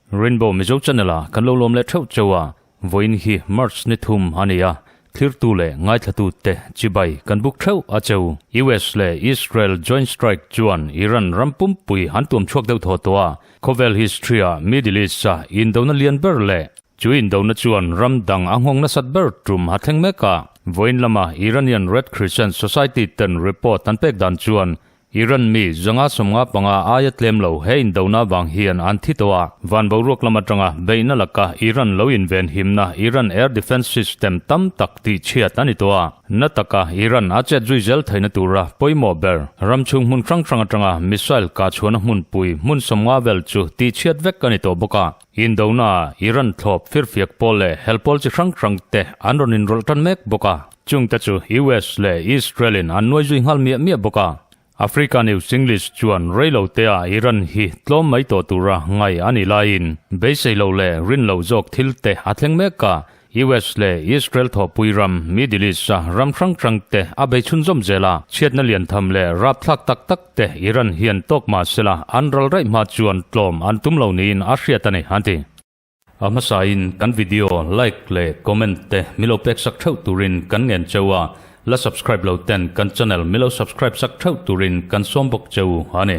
Rainbow Mizo Channel a kan lo lawm leh theuh cheu a, vawiin hi March ni thum a ni a, thlirtu leh ngaithlatu te chibai kan buk theuh a cheu. US leh Israel joint strike chuan Iran ram pumpui an tuam chhuak deuh thaw tawh a, khawvel history ah Middle East a indona lian ber leh Chu indona chuan ram dang a nghawng nasat ber tum a thleng mek a. Vawiin lama Iranian Red Crescent Society ten report an pek dan chuan Iran mi 155 aia tlem lo he indona vang hian an thi tawh a. Van boruak lam atanga beihna laka Iran lo inven himna Iran Air Defence System tam tak tih chhiat a ni tawh a. Na taka Iran a chet zui zel theihna tura pawimawh ber ram chhung hmun hrang hrang atanga missile kah chhuahna hmunpui hmun 50 vel chu tih chhiat vek a ni tawh bawk a. Indona, Iran thlawp firfiak pawl leh hel pawl chi hrang hrang te an rawn inrawlh tan mek bawk a. Chung te chu US leh Israel in an nuai zui nghal miah miah bawk a. Africa News English chuan reilo te ah Iran hi tlawm mai tawh tura ngai a nih laiin beisei lo leh rin loh zawk thil te a thleng mek a. US leh Israel thawhpui ram Middle East a ram hrang hrang te a bei chhunzawm zel a, chhiatna lian tham leh rapthlak tak tak te Iran hian tawk mah sela an ral raih hma chuan tlawm an tum lo niin a hriat a ni, an ti. A hmasain kan video like leh comment te milo pek sak theuh turin kan ngen cheu a, la subscribe lo ten kan channel milo subscribe sak theuh turin kan sawm bawk cheu a ni.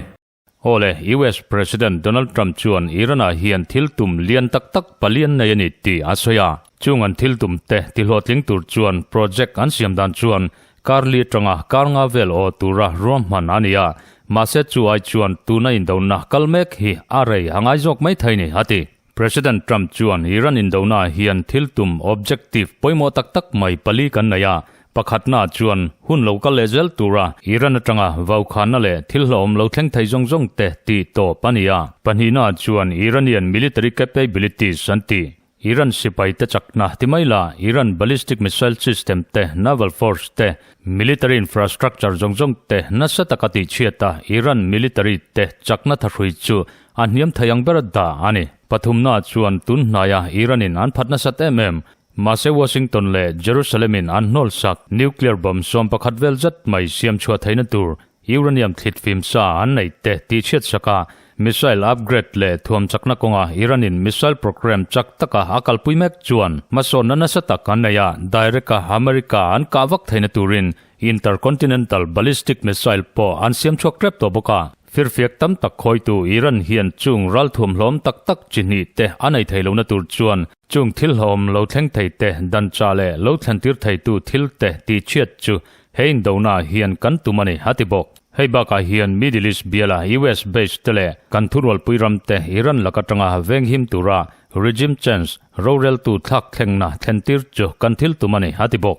Awle, US President Donald Trump chuan Iran-ah hian thil tum lian tak tak palian nei a ni tih a sawi a. Chung an thil tum te tihlawhtling tur chuan project an siam dan chuan kar li atanga kar nga vel aw tura ruahman a ni a, mahse chu ai chuan tuna indona kal mek hi a rei a ngai zawk mai thei ni, a ti. President Trump chuan Iran indonaah hian thil tum, objective, pawimawh tak tak mai pali kan nei a, pakhatnaah chuan hun lo kal leh zel tura Iran atanga vaukhanna leh thil hlauhawm lo thleng thei zawng zawng te tih tawp a ni a. Pahnihnaah chuan Iranian military capabilities an ti. Iran sipai te chakna ti mai la, Iran ballistic missile system te, naval force te, military infrastructure zawng zawng te nasa taka tihchhiat a, Iran military te chakna thahrui chu A hniam thei ang ber dah a ni. Pathumna chuan tun hnaia Iran-in an phat nasat em em. Mahse Washington leh Jerusalem-in an hnawl sak nuclear bomb 11 vel zat mai siam chhuah theihna tur uranium thlit fim sa an neih te tihchhiat sak a, missile upgrade leh thuam chakna kawnga Iran-in missile program chak taka a kalpui mek chuan hmasawnna nasa tak an nei a, direct-a America an kah vak theihna turin intercontinental ballistic missile pawh an siam chhuak tep tawh bawk a. Firfiak tam tak khawitu Iran hian chung ralthuam hlawm tak tak chi hnih te a nei thei lohna tur chuan chung thil hlawm lo thleng thei te, dancha leh lo thlentir theitu thil te tihchhiat chu he indonaah hian kan tum a ni, a ti bawk. Hei bakah hian Middle East biala US base te leh kan thurualpui ram te Iran lak atanga venghim tura regime change roreltu thlak thlengna thlentir chu kan thil tum a ni, a ti bawk.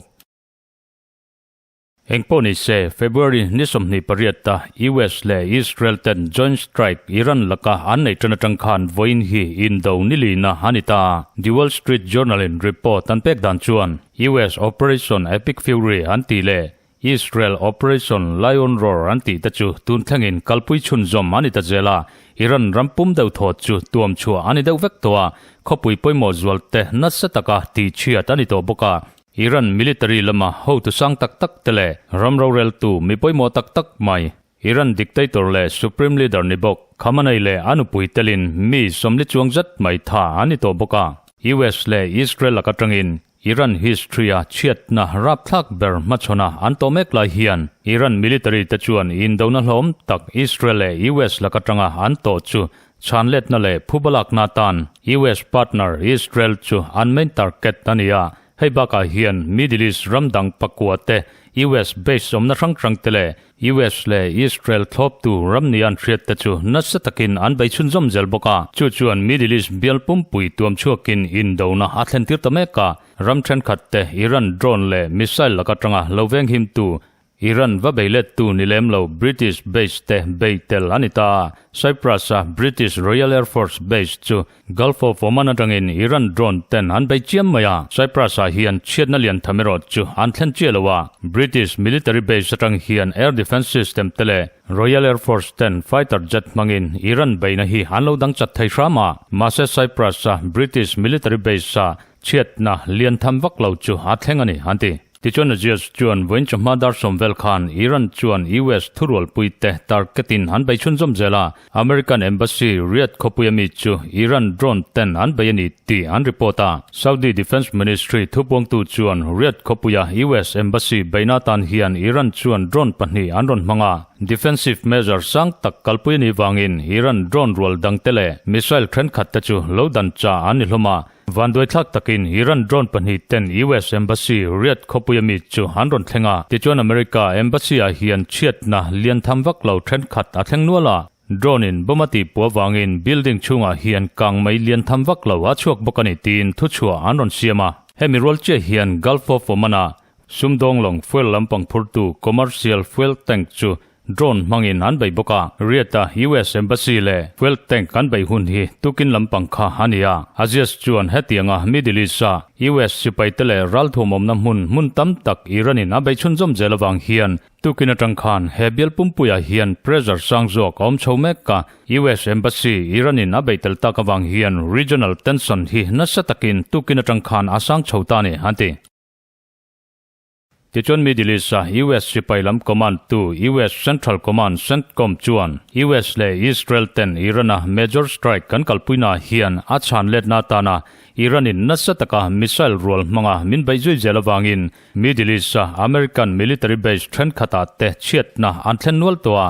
Engpawh ni se, February ni 28 a US leh Israel ten joint strike Iran laka an neih tan atang khan vawiin hi indo ni lina a ni ta. The Wall Street Journal in report an pek dan chuan US Operation Epic Fury an tih leh Israel Operation Lion Roar an tih te chu tun thlengin kalpui chhunzawm a ni ta zel a, Iran ram pum deuh thaw chu tuam chhuah a ni deuh vek tawh a, khawpui pawimawh zual te nasa taka tihchhiat a ni tawh bawk a. Iran military lama hotu sang tak tak te leh ram roreltu mi pawimawh tak tak mai, Iran dictator leh supreme leader ni bawk Khamenei leh a nupui telin mi 40 chuang zat mai tha an ni tawh bawk a. US leh Israel lak atangin Iran history-a chhiatna rapthlak ber hmachhawna an tawh mek lai hian Iran military te chuan indona hlawm tak Israel leh US lak atanga an tawh chu chhanletna leh phubalakna atan US partner Israel chu an main target a ni a. Hei bakah hian Middle East ram dang pakua te, US base awmna hrang hrang te leh US leh Israel thlawptu ram nia an hriat te chu nasa takin an bei chhunzawm zel bawk a. Chu chuan Middle East bial pumpui tuam chhuakin indona a thlentir ta mek a, ram thenkhat te Iran drone leh missile lak atanga lo venghimtu Iran va bei lettu ni lem lo British base te bei tel a ni ta a, Cyprus-a British Royal Air Force base chu Gulf of Oman atangin Iran drone ten an bei chiam mai a, Cyprus-ah hian chhiatna lian tham erawh chu an thlen chiah lo a, British military base atang hian air defence system te leh Royal Air Force ten fighter jet hmangin Iran beihna hi an lo dang chat thei hram a, mahse Cyprus-a British military base-a. Chhiatna lian tham vak lo chu a thleng a ni, an ti. Tichuan Aziz chuan vawiin chawhma dar sawm vel khan Iran chuan US thurualpuite target-in an bei chhunzawm zel a, American Embassy Riyadh khawpui ami chu Iran drone ten an bei a ni tih an report a. Saudi Defence Ministry thupuangtu chuan Riyadh khawpuia US Embassy beihna atan hian Iran chuan drone pahnih an rawn hmang a, defensive measure sang tak kalpui a nih vangin Iran drone rual dangte leh missile thenkhat te chu lo dan chah an ni hlawm a. Vanduaithlak takin Iran drone pahnih ten US Embassy Riyadh khawpui ami chu an rawn thleng a, tichuan America Embassy ah hian chhiatna lian tham vak lo thenkhat a thleng nual a, drone in bomb a tih puah avangin building chhungah hian kang mai lian tham vak lo a chhuak bawk a ni tiin thuchhuah an rawn siam a. Hemi rual chiah hian Gulf of Oman ah sumdawng lawng fuel lampang phurtu commercial fuel tank chu Drone hmangin an bei bawk a, Riyadh-a US Embassy leh fuel tank an bei hun hi tukin lampang kha a ni a. Aziz chuan hetianga Middle East-a US sipaite leh ralthuam awmna hmun hmun tam tak Iran-in a bei chhunzawm zel avang hian tukin atang khan he bial pumpuiah hian pressure sang zawk a awm chho mek a. US Embassy Iran-in a bei tel tak avang hian regional tension hi nasa takin tukin atang khan a sang chho ta a ni, an ti. Tichuan Middle East-a US sipai lam command tu US Central Command, CENTCOM, chuan US leh Israel ten Iran-a major strike kan kalpuina hian a chhan letna atana Iran-in nasa taka missile rual hmanga min beih zui zel avangin Middle East-a American military base thenkhatah te chhiatna an thlen nual tawh a.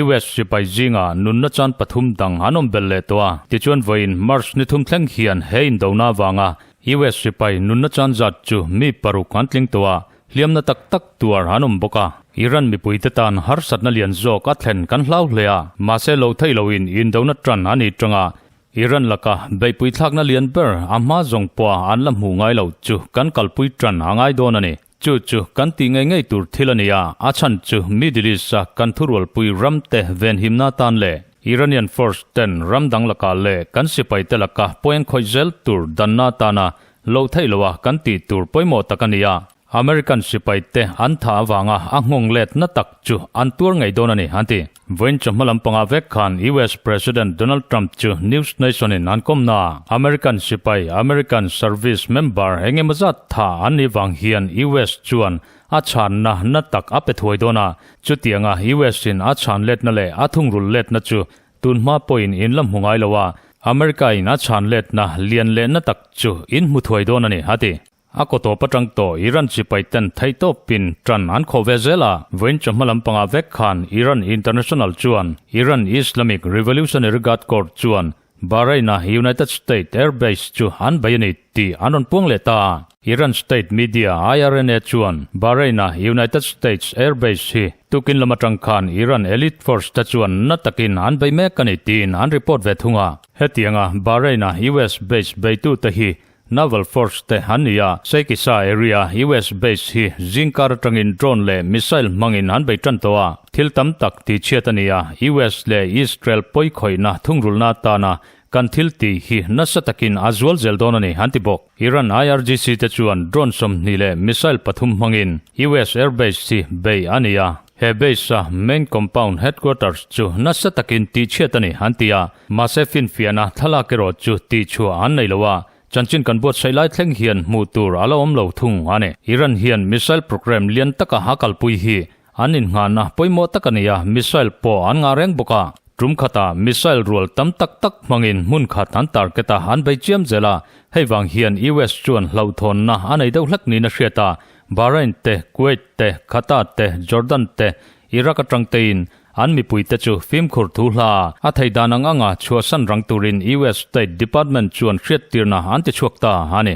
US sipai zinga nunna chan pathum dang an awm belh leh tawh a, tichuan vawiin March ni thum thleng hian he indona avanga US sipai nunna chan zat chu mi paruk an tling tawh a, hliamna tak tak tuar an awm bawk a. Iran mipuite tan harsatna lian zawk a thlen kan hlau hle a, mahse lo thei loin indona tan a ni tanga Iran laka beihpui thlakna lian ber a hma zawng pawha an la hmuh ngai lo chu kan kalpui tan a ngai dawn a ni. Chu chu kan tih ngei ngei tur thil a ni a, a chhan chu Middle East-a kan thurualpui ramte venhimna atan leh Iranian force ten ram dang lakah leh kan sipaite laka pawi an khawih zel tur danna atana loh theih loha kan tih tur pawimawh tak a ni a. American sipaite an thah avanga a nghawng let na tak chu an tuar ngei dawn a ni, an ti. Vawiin chawhma lampangah vek khan US President Donald Trump chu News Nation in an kawmna ah American sipai, American service member eng emaw zat tha an nih vang hian US chuan a chhanna na tak a pe thuai dawn a, chutianga US in a chhan letna leh a thungrul letna chu tunhma pawhin in la hmu ngai lo a, America in a chhan letna lian leh na tak chu in hmu thuai dawn a ni, a ti. A kaw tawp atang tawh Iran sipai ten theihtawpin tan an khawh ve zel a, vawiin chawhma lampangah vek khan Iran International chuan Iran Islamic Revolutionary Guard Corps chuan Bahrain-a United States Air Base chu an bei a ni tih an rawn puang leh ta a. Iran state media IRNA chuan Bahrain-a United States Air Base hi tukin lam atang khan Iran elite force te chuan na takin an bei mek a ni tiin an report ve thung a. Hetianga Bahrain-a US base beitute hi Naval Force te an ni a, Saikisa area US base hi zingkar atangin drone leh missile hmangin an bei tan tawh a, thil tam tak tih chhiat a ni a, US leh Israel pawi khawihna thungrulna atana kan thil tih hi nasa takin a zual zel dawn a ni, an ti bawk. Iran IRGC te chuan drone 20 leh missile pathum hmangin US airbase hi bei a ni a, he base a main compound headquarters chu nasa takin tih chhiat a ni, an ti a. Mahse finfiahna thlalak erawh chu tihchhuah an nei lo a, chanchin kan buatsaih lai thleng hian hmuh tur a la awm lo thung a ni. Iran hian missile program lian taka a kalpui hi an innghahna pawimawh tak a ni a, missile pawh an ngah reng bawk a. Tum khatah missile rual tam tak tak hmangin hmun khat an target a, an bei chiam zel a, hei vang hian US chuan hlauhthawnna a nei deuh hlek niin a hriat a, Bahrain te, Kuwait te, Qatar te, Jordan te, Iraq atang tein An mipuite chu fimkhur thu hla a thei dan ang anga chhuahsan rang turin US State Department chuan hriattirna an ti chhuak ta a ni.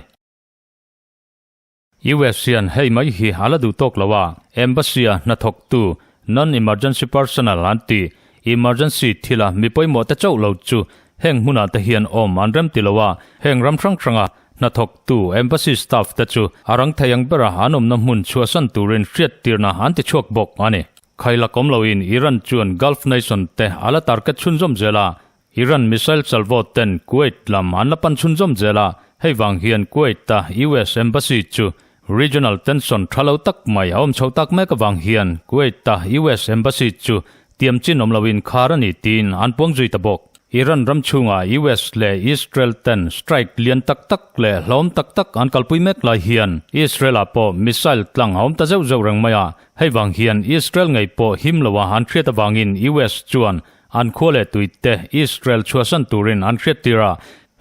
US hian hei mai hi a la duh tawk lo a, Embassy-a hnathawktu non-emergency personnel an ti, emergency thila mi pawimawh te chauh lo chu heng hmunah te hian awm an rem ti lo a, heng ram hrang hranga hnathawktu embassy staff te chu a rang thei ang bera an awmna hmun chhuahsan turin hriattirna an ti chhuak bawk a ni. Khailak awm loin Iran chuan Gulf nation te a la target chhunzawm zel a, Iran missile salvo ten Kuwait lam an la pan chhunzawm zel a, hei vang hian Kuwait-a US embassy chu regional tension tha lo tak mai a awm chho tak mek avang hian Kuwait-a US embassy chu tiam chin awm loin khar a ni tiin an puang zui ta bawk. Iran ram chhunga US leh Israel ten strike lian tak tak leh hlauhawm tak tak an kalpui mek lai hian Israel ah pawh missile tlang a awm ta zeuh zeuh reng mai a, hei vang hian Israel ngei pawh him loa an hriat avangin US chuan an khua leh tui te Israel chhuahsan turin an hriattir a,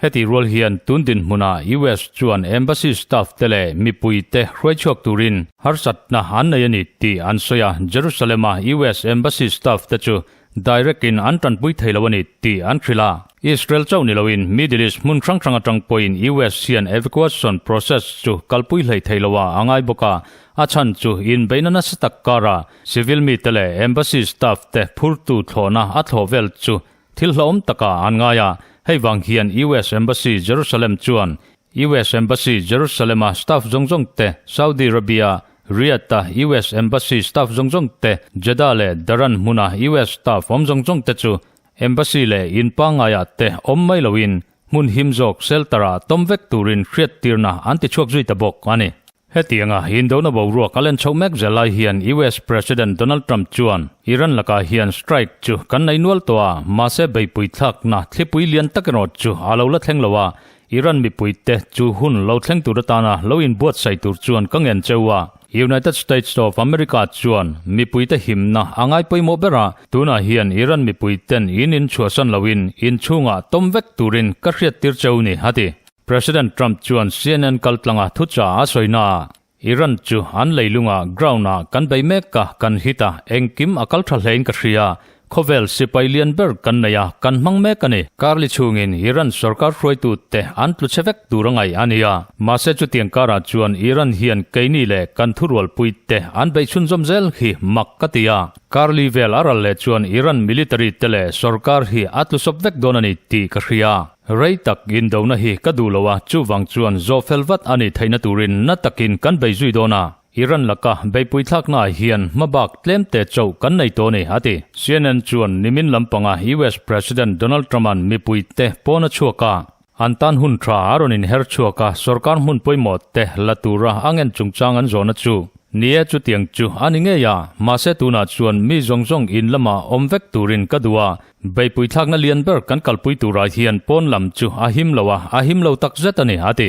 Heti rual hian tun dinhmunah US chuan embassy staff te leh mipui te hruaichhuak turin harsatna an nei a ni tih an sawi a, Jerusalem-a US embassy staff te chu direct in an tanpui thei lo a ni tih an hrilh a. Israel chauh ni loin Middle East hmun hrang hrang atang pawhin US hian evacuation process chu kalpui hlei thei lo a a ngai bawk a, a chhan chu inbeihna nasa tak karah civil mite leh embassy staff te phurtu thlawhna a thlawh vel chu Thil hlauhawm takah an ngai a, hei vang hian US Embassy Jerusalem chuan US Embassy Jerusalem-a staff zawng zawng te, Saudi Arabia, Riyadh-a US Embassy staff zawng zawng te, Jeddah leh Dhahran hmuna US staff awm zawng zawng te chu Embassy leh in pangaiah te awm mai loin hmun him zawk shelter-ah tawm vek turin hriattirna an ti chhuak zui ta bawk a ni. Hetianga indona boruak a len chhoh mek zel lai hian US President Donald Trump chuan Iran lakah hian strike chu kan nei nual tawh a, mahse beipui thlakna thlipui lian tak erawh chu a lo la thleng lo a, Iran mipuite chu hun lo thleng tur atana lo inbuatsaih tur chuan ka ngen cheu a. United States of America chuan mipuite himna a ngai pawimawh ber a, tunah hian Iran mipuiten in inchhuahsan loin inchhungah tawm vek turin ka hriattir cheu ni, a ti. President Trump chuan CNN kaltlanga thuchah a sawi naah, Iran chu an leilungah ground-ah kan bei mek a, kan hit a, engkim a kal tha hlein ka hria. Khawvel sipai lian ber kan nei a, kan hmang mek a ni. Karli chhungin Iran sorkar hruaitute an tlu che vek tur a ngaih a ni a. Mahse chutiang karah chuan Iran hian keini leh kan thurualpuite an beih chhunzawm zel hi mak ka ti a. Karli vel a ral leh chuan Iran military te leh sorkar hi a tlu sawp vek dawn a ni tih ka hria. Rei tak indona hi ka duh lo a, chuvang chuan zawh fel vat a nih theihna turin na takin kan bei zui dawn a, Iran laka beipui thlaknaah hian hmabak tlem te chauh kan nei tawh a ni, a ti. CNN chuan nimin lampanga US President Donald Trump-a'n mipuite pawn a chhuak a, an tan hun tha a rawn inher chhuak a, sorkar hmun pawimawh te la tura a ngen chungchang an zawhna chu Ni e, chutiang chu a ni ngei a, mahse tunah chuan mi zawng zawng in lamah awm vek turin ka duh a, Beipui thlakna lian ber kan kalpui turah hian pawn lam chu a him lo a, a him lo tak zet a ni, a ti.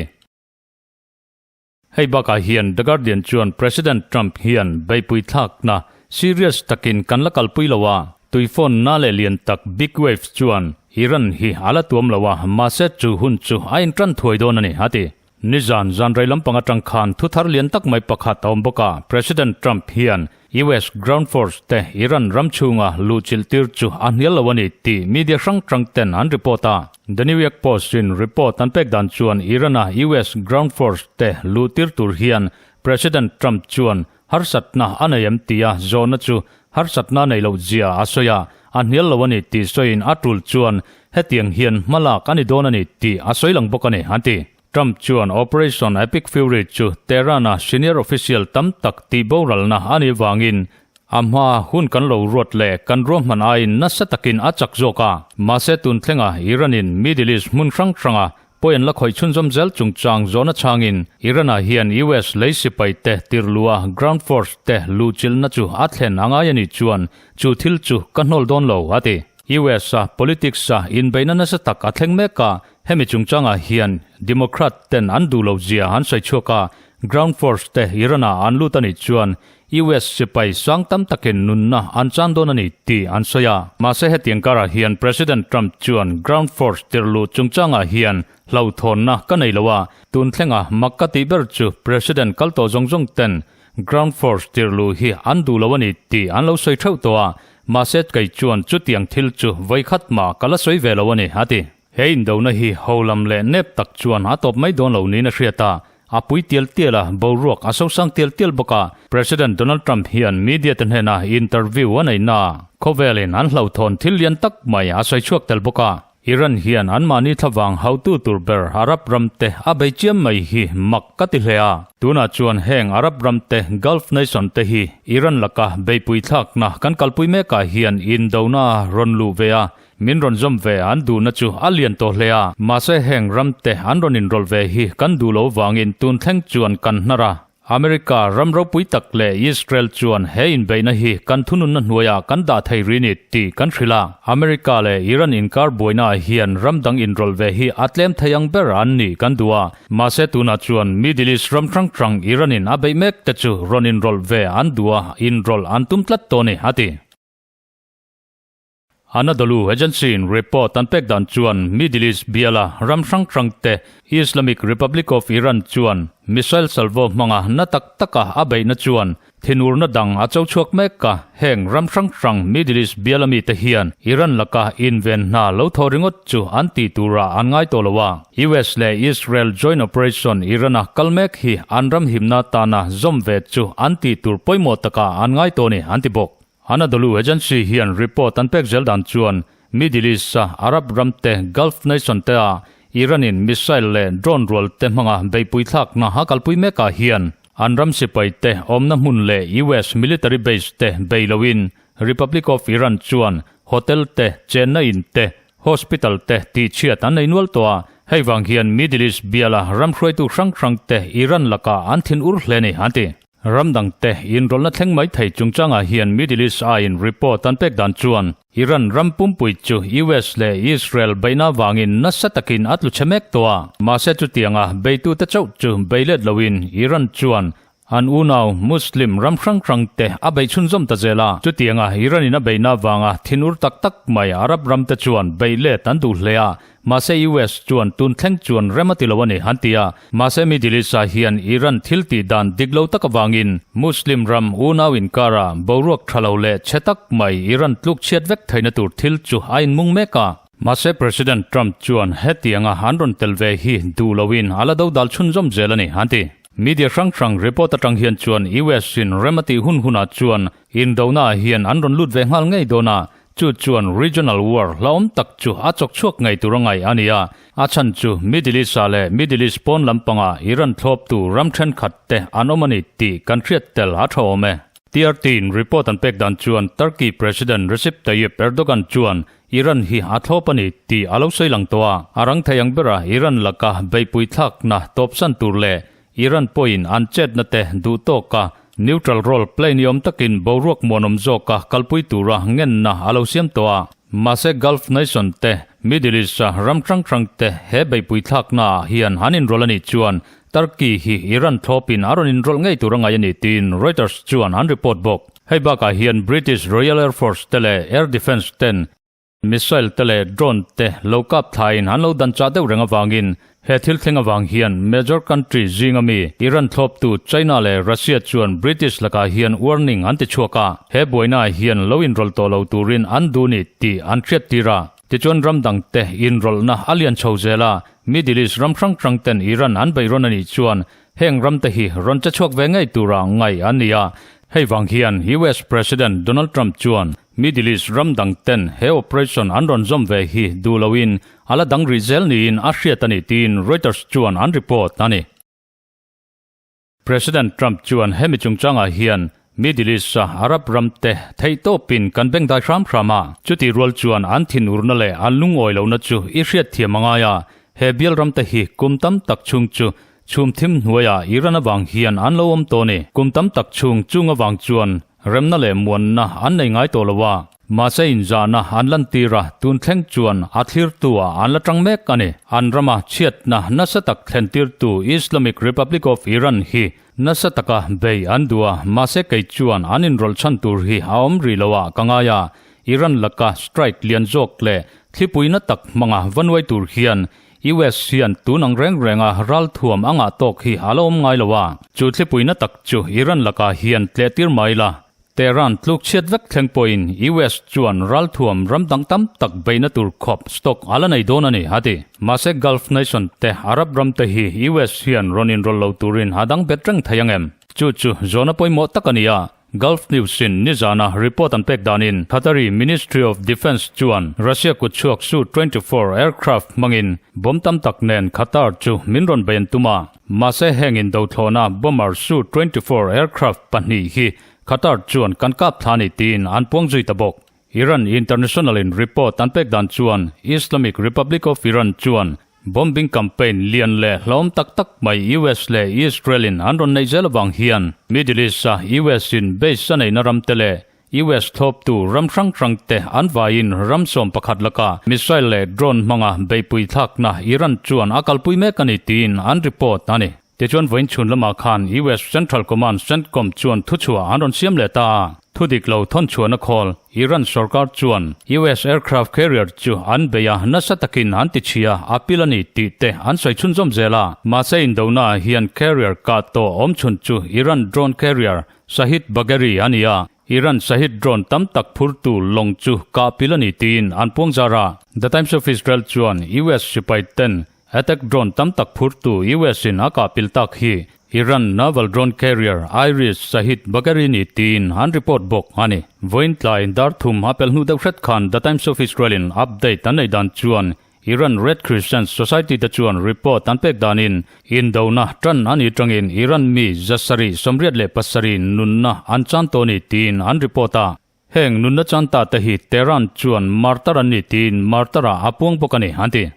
Hei bakah hian The Guardian chuan President Trump hian beipui thlakna serious takin kan la kalpui lo a, tuifawnna leh lian tak big waves chuan Iran hi a la tuam lo a, mahse chu hun chu a intan thuai dawn a ni, a ti. Nizan zanrei lampang atang khan thuthar lian tak mai pakhat a awm bawk a, President Trump hian US Ground Force te Iran ram chhunga luhchilh tir chu a hnial lo a ni tih media hrang hrang ten an report a. The New York Post in report an pek dan chuan Iran-a US Ground Force te luhtir tur hian President Trump chuan harsatna a nei em tia zawhna chu harsatna nei loh zia a sawi a, a hnial lo a ni tih sawiin a tul chuan hetiang hian hmalak a ni dawn a ni tih a sawi lang bawk a ni, an ti. Trump chuan Operation Epic Fury chu Tehran-a senior official tam tak tihboralna a nih vangin a hma hun kan lo ruat leh kan ruahman aiin nasa takin a chak zawk a. Mahse tun thlenga Iran-in Middle East hmun hrang hranga pawi an la khawih chhunzawm zel chungchang zawhna chhangin Iran-ah hian US lei sipai te tirlua ground force te luhchilhna chu a thlen a ngai a nih chuan chu thil chu ka hnawl dawn lo, a ti. US-a politics-a inbeihna nasa tak a thleng mek a, hemi chungchangah hian Democrat ten an duh lo zia an sawi chhuak a, ground force te Iran-ah an lut a nih chuan US sipai sang tam takin nunna an chan dawn a ni tih an sawi a. Mahse hetiang karah hian President Trump chuan ground force tirhluh chungchangah hian hlauhthawnna ka nei lo a, tun thlenga mak ka tih ber chu President kal tawh zawng zawng ten ground force tirhluh hi an duh lo a ni tih an lo sawi theuh tawh a, mahse kei chuan chutiang thil chu vawikhat mah ka la sawi ve lo a ni, a ti. He indona hi ho lam leh nep tak chuan a tawp mai dawn lo niin a hriat a, a pui tial tial a, boruak a sosang tial tial bawk a. President Donald Trump hian media te hnena interview a nei na khawvelin an hlauhthawn thil lian tak mai a sawi chhuak tel bawk a. Iran hian anmahni thlavang hautu tur ber Arab ram te a bei chiam mai hi mak ka ti hle a. Tunah chuan heng Arab ram te, Gulf nation te hi Iran laka beipui thlakna kan kalpui mekah hian indona rawn luh ve a, Min rawn zawm ve an duhna chu a lian tawh hle a, mahse heng ramte an rawn inrawlh ve hi kan duh lo vangin tun thleng chuan kan hnar a. America ram ropui tak leh Israel chuan he inbeihna hi kan thununna hnuaiah kan dah thei ri ni tih kan hrilh a. America leh Iran inkar buainaah hian ram dang inrawlh ve hi a tlem thei ang ber an nih kan duh a. Mahse tunah chuan Middle East ram hrang hrang Iran in a beih mek te chu rawn inrawlh ve an duh a, inrawlh an tum tlat tawh a ni, a ti. Anadolu Agency in report an pek dan chuan Middle East biala ram hrang hrang te Islamic Republic of Iran chuan missile salvo hmanga na tak taka a beihna chuan thinurna dang a cho chhuak mek a, heng ram hrang hrang Middle East biala mite hian Iran laka inven hna lo thaw ringawt chu an tih turah an ngai tawh lo a. US leh Israel joint operation Iran-a kal mek hi an ram himna tana zawm ve chu an tih tur pawimawh takah an ngai tawh a ni, an ti bawk. Anadolu Agency hian report an pek zel dan chuan Middle East-a Arab ram te Gulf nation te ah Iran-in missile leh drone rual te hmanga beihpui thlakna a kalpui mekah hian an ram sipai te awmna hmun leh US military base te bei loin Republic of Iran chuan hotel te, chenna in te, hospital te tihchhiat an nei nual tawh a, hei vang hian Middle East biala ram hruaitu hrang hrang te Iran lakah an thin ur hle a ni an ti. Ram dangte inrawlhna thleng mai thei chungchangah hian Middle East aiin report an pek dan chuan Iran ram pumpui chu US leh Israel beihna vangin nasa takin a tlu chhe mek tawh a. Mahse chutianga beitute chauh chu bei let loin Iran chuan an unau Muslim ram hrang hrangte a beih chhunzawm ta zel a. Chutianga Iran in a beihna vanga thinur tak tak mai Arab ramte chuan beih let an duh hle a. Mahse US chuan tun thleng chuan rem a ti lo a ni, an ti a. Mahse Middle East-ah hian Iran thil tih dan dik lo tak avangin Muslim ram unau inkarah boruak tha lo leh chhe tak mai Iran tluk chhiat vek theihna tur thil chu a inmung mek a. Mahse President Trump chuan hetianga an rawn tel ve hi duh loin a la dodal chhunzawm zel a ni, an ti. Media hrang hrang report atang hian chuan US-in rem a tih hun hunah chuan indona hian an rawn lut ve nghal ngei dawn a, Chu chuan regional war hlauhawm tak chu a chawk chhuak ngei tur a ngaih a ni a, a chhan chu Middle East-ah leh Middle East pawn lampangah Iran thlawptu ram thenkhat te an awm a ni tih kan hriat tel a tha awm e. TRT-in report an pek dan chuan Turkey President Recep Tayyip Erdogan chuan Iran hi a thlawp a ni tih a lo sawi lang tawh a, a rang thei ang bera Iran laka beihpui thlakna tawpsan tur leh Iran pawhin an chetna te duh tawka neutral role play ni awm takin boruak muanawm zawka kalpui tura ngenna a lo siam tawh a. Mahse Gulf nation te, Middle East-a ram hrang hrang te he beihpui thlaknaah hian an inrawlh a nih chuan Turkey hi Iran thlawpin a rawn inrawlh ngei tur a ngaih a ni tiin Reuters chuan an report bawk. Hei bakah hian British Royal Air Force te leh Air Defence ten Missile te leh drone te lo kap thlaiin an lo dan chah deuh reng avangin he thil thleng avang hian major country zinga mi Iran thlawptu China leh Russia chuan British lakah hian warning an ti chhuak a, he buainaah hian lo inrawlh tawh lo turin an duh ni tih an hriat tir a. Tichuan ram dangte inrawlhna a lian chho zel a, Middle East ram hrang hrang ten Iran an beihrawn a nih chuan Heng ramte hi rawn che chhuak ve ngei tura ngaih an ni a, hei vang hian US President Donald Trump chuan Middle East ram dang ten he operation an rawn zawm ve hi duh loin a la dang rih zel niin a hriat a ni tiin Reuters chuan an report a ni. President Trump chuan hemi chungchangah hian Middle East-a Arab ramte theihtawpin kan bengdai hram hram a, chutih rual chuan an thinurna leh an lungawi lohna chu i hriatthiam a ngai a, he bial ramte hi kum tam tak chhung chu Chhum thim hnuaiah Iran avang hian an lo awm tawh a ni. Kum tam tak chhung chung avang chuan remna leh muanna an nei ngai tawh lo a. Mahse inzahna an lantir a, tun thleng chuan a thlirtu-ah an la tang mek a ni. An rama chhiatna nasa tak thlentirtu Islamic Republic of Iran hi nasa taka bei an duh a, mahse kei chuan an inrawlh chhan tur hi a awm rih lo ah ka ngai a. Iran laka strike lian zawk leh thlipuina tak hmanga va nuai tur hian US hian tun ang reng renga ralthuam a ngah tawk hi a la awm ngai lo a, chu thlipuina tak chu Iran lakah hian tlehtir mai la. Tehran tluk chhiat vek thleng pawhin US chuan ralthuam ram dang tam tak beihna tur khawp stock a la nei dawn a ni, a ti. Mahse Gulf nation te Arab ram te hi US hian rawn inrawlh lo turin a dang bet reng thei ang em? Chu chu zawhna pawimawh tak a ni a. Gulf News in nizana report an pek danin Qatari Ministry of Defence chuan Russia kutchhuak Su 24 aircraft hmangin bomb tam tak nen Qatar chu min rawn bei an tum a. Mahse heng indothlawhna bomber Su 24 aircraft pahnih hi Qatar chuan kan kap thla ni tiin an puang zui ta bawk. Iran International in report an pek dan chuan Islamic Republic of Iran chuan. Bombing campaign lian leh hlawm tak tak mai US leh Israel in an rawn neih zel avang hian Middle East a US in base a neihna ram te leh US thlawptu ram hrang hrang te an vaiin ram 11 laka missile leh drone hmanga beihpui thlakna Iran chuan a kalpui mek a ni tiin an report a ni. Tichuan vawiin chhun lamah khan US Central Command, Centcom, chuan thuchhuah an rawn siam leh ta a. Thudik lo thawnchhuahna khawl, Iran sorkar chuan US aircraft carrier chu an bei a, nasa takin an ti chhia, a pil a ni tih te an sawi chhunzawm zel a. Mahse indonaah hian carrier kah tawh awmchhun chu Iran drone carrier Shahid Bagheri a ni a, Iran Shahid drone tam tak phurtu lawng chu kah pil a ni tiin an puangzar a. The Times of Israel chuan US sipai ten Attack drone tam tak phurtu US in a kah pil tak hi Iran naval drone carrier Iris Shahid Bagheri ni tiin an report bawk a ni. Vawiin tlai dar thum a pel hnu deuh hret khan The Times of Israel in update an nei dan chuan Iran Red Crescent Society te chuan report an pek danin indona tan a nih tangin Iran mi 787 nunna an chan tawh ni tiin an report a. Heng nunna chan ta te hi Tehran chuan martar an ni tiin martar ah a puang bawk a ni an ti.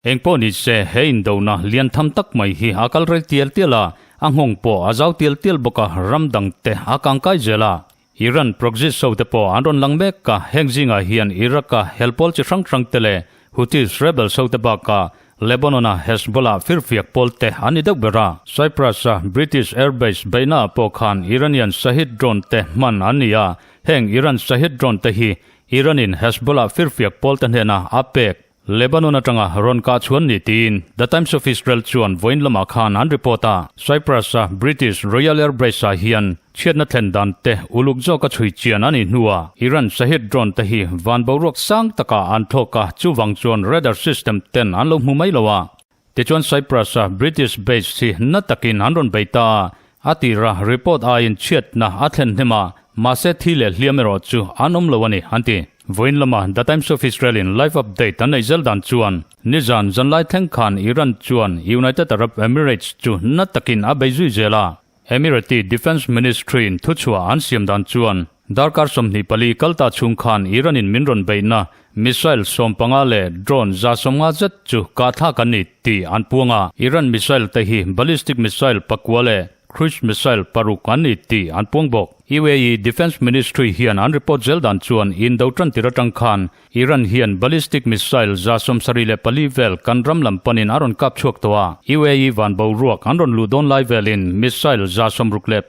Engpawh ni se, he indona lian tham tak mai hi a kal rei tial tial a, a nghawng pawh a zau tial tial bawk a, ram dang te a kangkai zel a. Iran proxies ho te pawh an rawn lang mek a, heng zingah hian Iraq-a helpawl chi hrang hrang te leh Houthis rebels ho te bakah Lebanon-a Hezbollah firfiak pawl te an ni deuh ber a. Cyprus-a British airbase beihnaah pawh khan Iranian Shahid drone te hman an ni a, heng Iran Shahid drone te hi Iran-in Hezbollah firfiak pawl te hnena a pek Lebanon atanga rawn kah chhuan ni tiin The Times of Israel chuan vawiin lamah khan an report a. Cyprus-a British Royal Air Base-ah hian chhiatna thlen dan te uluk zawka chhui chian a nih hnuah Iran Shahid drone te hi van boruak sang takah an thlawk a, chuvang chuan radar system ten an lo hmu mai lo a. Tichuan Cyprus-a British base hi na takin an rawn bei ta a, a tira report aiin chhiatna a thlen hnem a, mahse thi leh hliam erawh chu an awm lo a ni, an ti. Vawiin lama The Times of Israel-in live update an neih zel dan chuan nizan zanlai thleng khan Iran chuan United Arab Emirates chu na takin a bei zui zel a, Emirati Defence Ministry-in thuchhuah an siam dan chuan darkar 24 kal ta chhung khan Iran-in min rawn beihna missile 15 leh drone 150 zet chu kah thlak an ni tih an puang a. Iran missile te hi ballistic missile pakua leh cruise missile paruk an ni tih an puang bawk. UAE Defence Ministry hian an report zel dan chuan indo tan tir atang khan Iran hian ballistic missile 74 vel kan ram lam panin a rawn kap chhuak tawh a. UAE van boruak an rawn luh dawn lai velin missile 61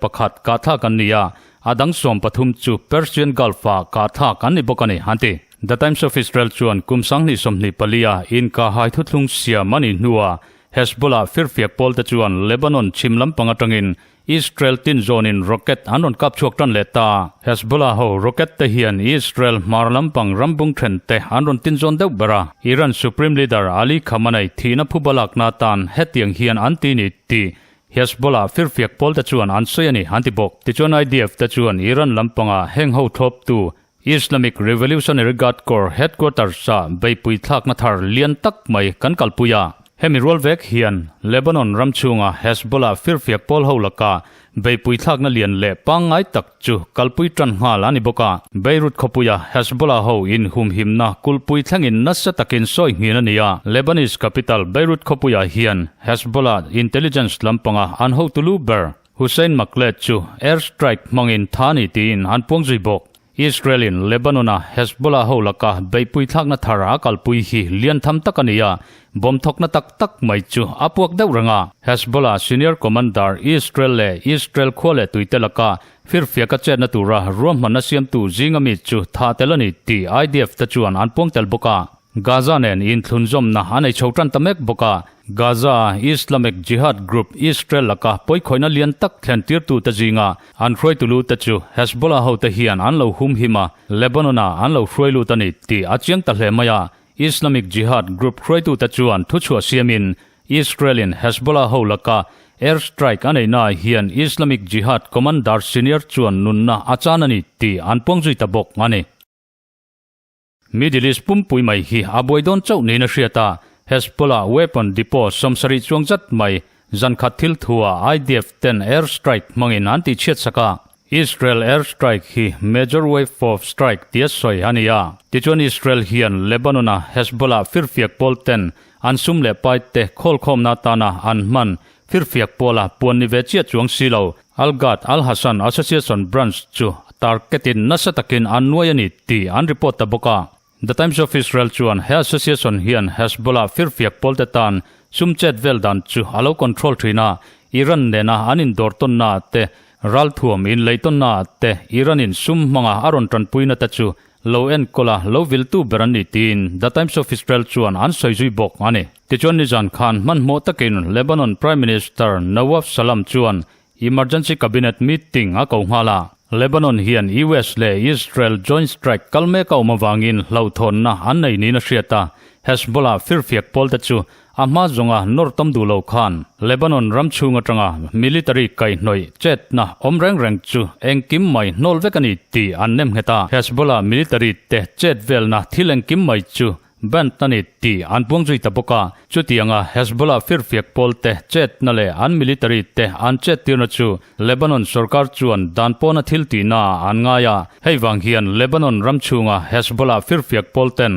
kah thlak an ni a, a dang 13 chu Persian Gulf-ah kah thlak an ni bawk a ni, an ti. The Times of Israel chuan kum 2024 a inkahhai thuthlung siam a nih hnuah Hezbollah firfiak pawl te chuan Lebanon chhim lampang atangin Israel tin zawnin rocket an rawn kap chhuak tan leh ta. Hezbollah ho rocket te hian Israel hmar lampang rambung then te an rawn tin zawn deuh ber a. Iran Supreme Leader Ali Khamenei thihna phuba lakna atan hetiang hian an ti ni tih Hezbollah firfiak pawl te chuan an sawi a ni an ti bawk. Tichuan IDF te chuan Iran lampanga heng ho thlawptu Islamic Revolutionary Guard Corps headquarters-ah beihpui thlakna thar lian tak mai kan kalpui a. Hemi rual vek hian Lebanon ram chhunga Hezbollah firfiak pawl ho laka beihpui thlakna lian leh pangngai tak chu kalpui tan nghal a ni bawk a. Beirut khawpuia Hezbollah ho inhumhimna kulpui thlengin nasa takin sawi nghin a ni a. Lebanese capital Beirut khawpuiah hian Hezbollah intelligence lampanga an hotu lu ber Hussein Makled chu air strike hmangin tha ni tiin an puang zui bawk. Israel-in Lebanon-a Hezbollah ho laka beihpui thlakna thar a kalpui hi lian tham tak a ni a, bomb thawkna tak tak mai chu a puak deuh reng a. Hezbollah senior commander Israel leh Israel khua leh tuite laka firfiaka chetna tura ruahmanna siamtu zinga mi chu thah tel a ni tih IDF te chuan an puang tel bawk a. Gaza nen inthlunzawmna a nei chho tan ta mek bawk a. Gaza-a Islamic Jihad group Israel laka pawikhawihna lian tak thlen tirtute zinga an hruaitu lute chu Hezbollah hote hian an lo humhim a, Lebanon-ah an lo hruai lut a ni tih a chiang ta hle mai a. Islamic Jihad group hruaitute chuan thuchhuah siamin Israel-in Hezbollah ho laka air strike a neihnaah hian Islamic Jihad commander senior chuan nunna a chan a ni tih an puang zui ta bawk a ni. Middle East pumpui mai hi a buai dawn chauh niin a hriat a, Hezbollah weapon depot 70 chuang zat mai zan khat thil thua IDF ten air strike hmangin an tihchhiat sak a. Israel air strike hi major wave of strike tia sawi a ni a. Tichuan Israel hian Lebanon-a Hezbollah firfiak pawl ten an sum leh pai te khawlkhawmna atana an hman firfiak pawla puan ni ve chiah chuang si lo Al-Ghad Al-Hassan Association branch chu target-in nasa takin an nuai a ni tih an report ta bawk a. The Times of Israel chuan he association hian Hezbollah firfiak pawlte tan sum chet vel dan chu a lo control thin a, Iran nena an indawr tawnnaah te, ralthuam inleihtawnnaah te Iran-in sum hmanga a rawn tanpuina te chu lo enkawl a, lo viltu ber an ni tiin The Times of Israel chuan an sawi zui bawk a ni. Tichuan nizan khan hmanhmawh takin Lebanon Prime Minister Nawaf Salam chuan Emergency Cabinet meeting a ko nghal a, Lebanon hian US leh Israel joint strike kal mek a awm avangin hlauhthawnna an nei niin a hriat a, Hezbollah firfiak pawlte chu a hma zawnga nawr tam duh lo khan Lebanon ram chhung atanga military kaihhnawih chetna awm reng reng chu engkim mai hnawl vek a ni tih an nem nghet a, Hezbollah military te chet velna thil engkim mai chu Band a ni tih an puang zui ta bawk a, chutianga Hezbollah firfiak pawlte chetna leh an military te an chettirna chu Lebanon sorkar chuan dan pawna thil tihna ah an ngai a, hei vang hian Lebanon ram chhunga Hezbollah firfiak pawlten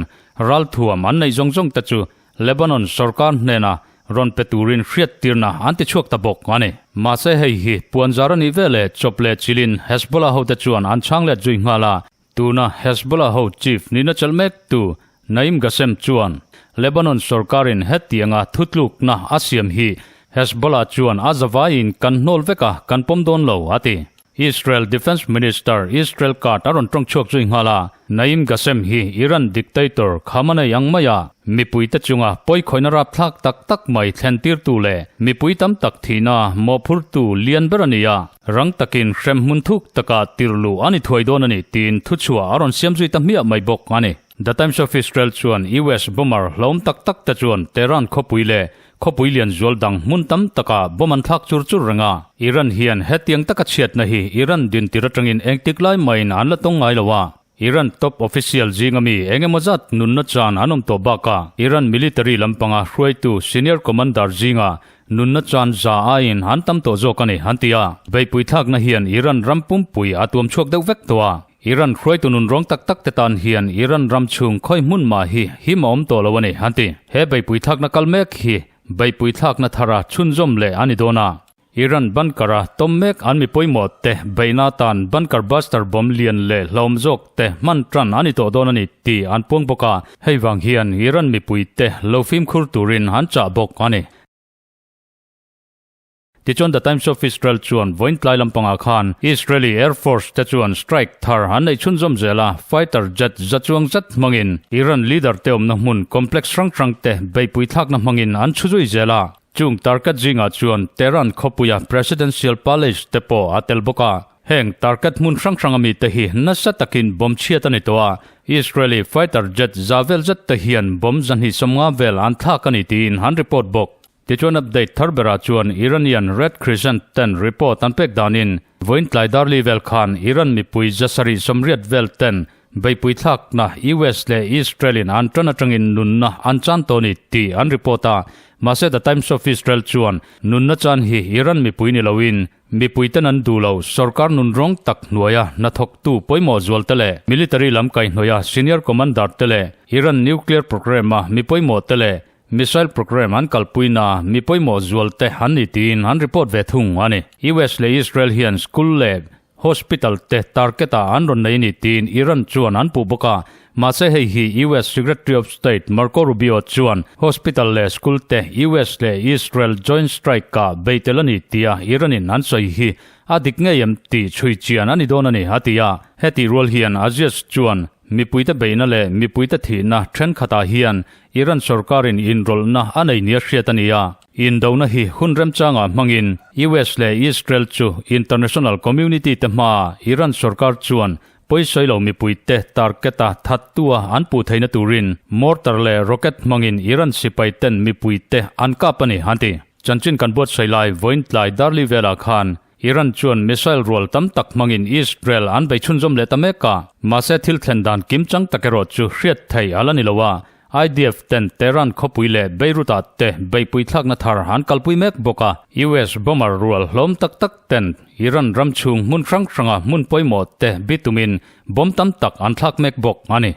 ralthuam an neih zawng zawng te chu Lebanon sorkar hnena rawn pe turin hriattirna an ti chhuak ta bawk a ni. Mahse hei hi puanzar a nih veleh chawp leh chilin Hezbollah hote chuan an chhang let zui nghal a, Tuna Hezbollah ho chief nihna chelh mektu Naim Qassem chuan Lebanon sorkarin hetianga thutlukna a siam hi Hezbollah chuan a zavaiin kan hnawl vek a, kan pawm dawn lo, a ti. Israel Defence Minister Israel Katz a rawn tawng chhuak zui nghal a, Naim Qassem hi Iran dictator Khamenei ang maia mipuite chunga pawikhawihna rapthlak tak tak mai thlentirtu leh mipui tam tak thihna mawhphurtu lian ber a ni a. Rang takin hremhmun thuk takah tirhluh a ni thuai dawn a ni tiin thuchhuah a rawn siam zui ta hmiah mai bawk a ni. The Times of Israel chuan US bomber hlawm tak tak te chuan Tehran khawpui leh khawpui lian zual dang hmun tam takah bomb an thlak chur chur reng a. Iran hian hetiang taka chhiatna hi Iran dintir atangin engtik lai mahin an la tawng ngai lo a. Iran top official zinga mi eng emaw zat nunna chan an awm tawh bakah Iran military lampanga hruaitu senior commander zinga nunna chan za aiin an tam tawh zawk a ni, an ti a. Beihpui thlakna hian Iran ram pumpui a tuam chhuak deuh vek tawh a. Iran hruaitu nun rawng tak tak te tan hian Iran ram chhung khawi hmun mah hi him a awm tawh lo a ni, an ti. He beihpui thlakna kal mek hi beihpui thlakna thara chhunzawm leh a ni dawn a. Iran bunker-a tawm mek an mi pawimawh te beihna atan bunker buster bomb lian leh hlauhawm zawk te hman tan a ni tawh dawn a ni tih an puang bawk a, hei vang hian Iran mipui te lo fimkhur turin an chah bawk a ni. Tichuan The Times of Israel chuan vawiin tlai lampangah khan Israeli Air Force te chuan strike thar an neih chhunzawm zel a, fighter jet za chuang zet hmangin Iran leader te awmna hmun complex hrang hrang te beihpui thlakna hmangin an chhu zui zel a. Chung target zingah chuan Tehran khawpuia Presidential Palace te pawh a tel bawk a. Heng target hmun hrang hranga mite hi nasa takin bomb chhiat a ni tawh a, Israeli fighter jet za vel zet te hian bomb 250 vel an thlak a ni tiin an report bawk. Tichuan update thar berah chuan Iranian Red Crescent ten report an pek danin vawiin tlai darli vel khan Iran mipui 780 vel ten Beihpui thlakna US leh Israel-in an tan atangin nunna an chan tawh a ni tih an report a, mahse The Times of Israel chuan nunna chan hi Iran mipui ni loin mipuiten an duh lo sorkar nun rawng tak hnuaia hnathawktu pawimawh zualte leh military lam kaihhnawia senior commander te leh Iran nuclear program-a mi pawimawh te leh missile program an kalpuina mi pawimawh zualte an ni tiin an report ve thung a ni. US leh Israel hian school leh Hospital te target ah an rawn nei a ni tiin Iran chuan an puh bawk a, mahse hei hi US Secretary of State Marco Rubio chuan hospital leh school te US leh Israel joint strike ah bei tel a ni tia Iran in an sawi hi a dik ngei em tih chhui chian a ni dawn a ni a ti a. Hetih rual hian Aziz chuan mipuite beihna leh mipuite thihna thenkhatah hian Iran sorkarin inrawlhna a nei nia hriat a ni a. Indona hi hun remchangah hmangin US leh Israel chu international community te hmaa Iran sorkar chuan pawisawi lo mipuite target-a thattua an puh theihna turin mortar leh rocket hmangin Iran sipai ten mipuite an kap a ni, an ti. Chanchin kan buatsaih lai vawiin tlai darli velah khan Iran chuan missile rual tam tak hmangin Israel an bei chhunzawm leh ta mek a, mahse thil thlen dan kimchang tak erawh chu hriat theih a la ni lo a. IDF ten Tehran khawpui leh Beirut-ah te beihpui thlakna thar an kalpui mek bawk a. US bomber rual hlawm tak tak ten Iran ram chhung hmun hrang hranga hmun pawimawh te bitumin bomb tam tak an thlak mek bawk a ni.